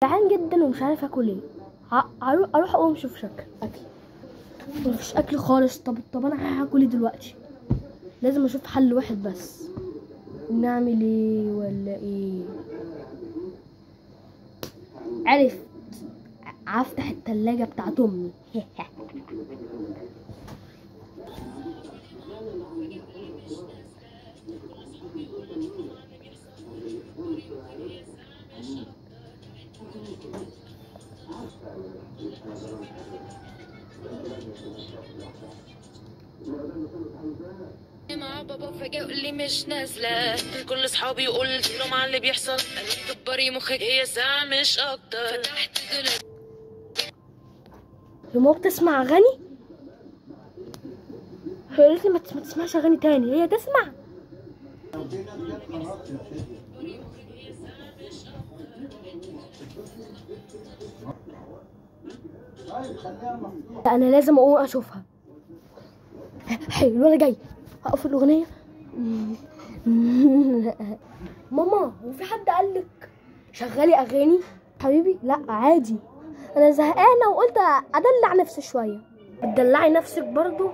جعان جدا ومش عارف اكل ايه. اروح اقوم اشوف شكل اكل. مفيش اكل خالص. طب انا هاكل ايه دلوقتي؟ لازم اشوف حل واحد بس. نعمل ايه ولا ايه؟ عرفت، هفتح التلاجة بتاعت امي. مع بابا فجأة يقول لي مش نازلة، كل اصحابي قلت لهم على اللي بيحصل، قالوا لي كبري مخك هي ساعة مش اكتر. فتحت دولاب. يا ماما بتسمع اغاني؟ هي قالت لي ما تسمعش اغاني تاني. هي تسمع؟ انا لازم اقوم اشوفها. حلو، انا جاي هقف الاغنية. ماما، هو في حد قالك شغلي اغاني؟ حبيبي لا عادي، انا زهقانه وقلت ادلع نفسي شوية. تدلعي نفسك برضو؟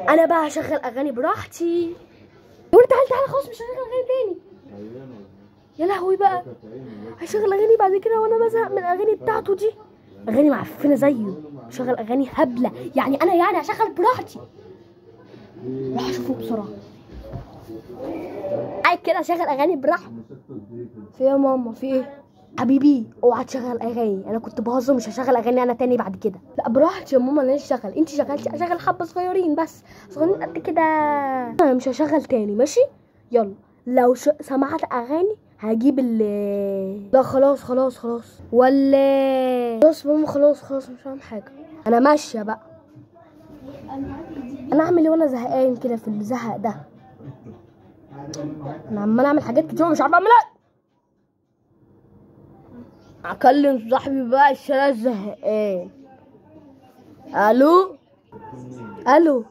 انا بقى هشغل اغاني براحتي. قول تعالى تعالى، خلاص مش هشغل اغاني تاني. يا لهوي بقى، هشغل اغاني بعد كده وانا بزهق من الاغاني بتاعته دي. اغاني معفنه زيه، شغل اغاني هبلة. يعني انا يعني هشغل براحتي. راح اشوفه بسرعة. عايز كده اشغل اغاني براحتي. في يا ماما في ايه؟ حبيبي اوعى تشغل اغاني، انا كنت بهزر، مش هشغل اغاني انا تاني بعد كده. لا براحتي يا ماما، انا اشتغل، انت شغلتي اشغل حبه صغيرين بس، صغيرين قد كده. انا مش هشغل تاني ماشي؟ يلا لو سمعت اغاني هجيب ال لا خلاص خلاص خلاص، ولا خلاص ماما خلاص خلاص مش هعمل حاجة، انا ماشية بقى. انا اعمل ايه وانا زهقان كده في الزهق ده؟ انا عمال اعمل حاجات كتير ومش عارفه اعمل ايه. اكلم صاحبي بقى عشان انا زهقان. الو الو،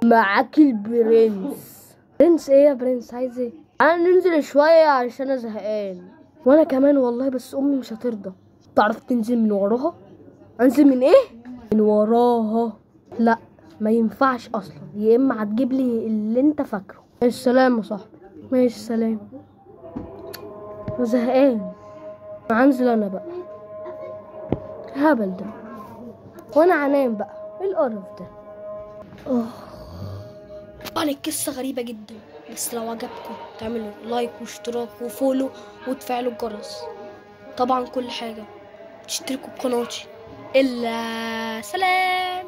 معاك البرنس. برنس ايه يا برنس؟ عايز ايه؟ انا ننزل شوية عشان انا زهقان. وانا كمان والله، بس امي مش هترضى. تعرف تنزل من وراها؟ انزل من ايه؟ من وراها؟ لا ما ينفعش اصلا، يا اما هتجيب لي اللي انت فاكره. السلام يا صاحبي. ماشي سلام. انا زهقان، هنزل انا بقى. هبل ده، وانا هنام بقى. ايه القرف ده؟ طبعا القصة غريبة جدا، بس لو عجبكم تعملوا like واشتراك و follow وتفعلوا الجرس، طبعا كل حاجة، تشتركوا بقناتي. الا سلام.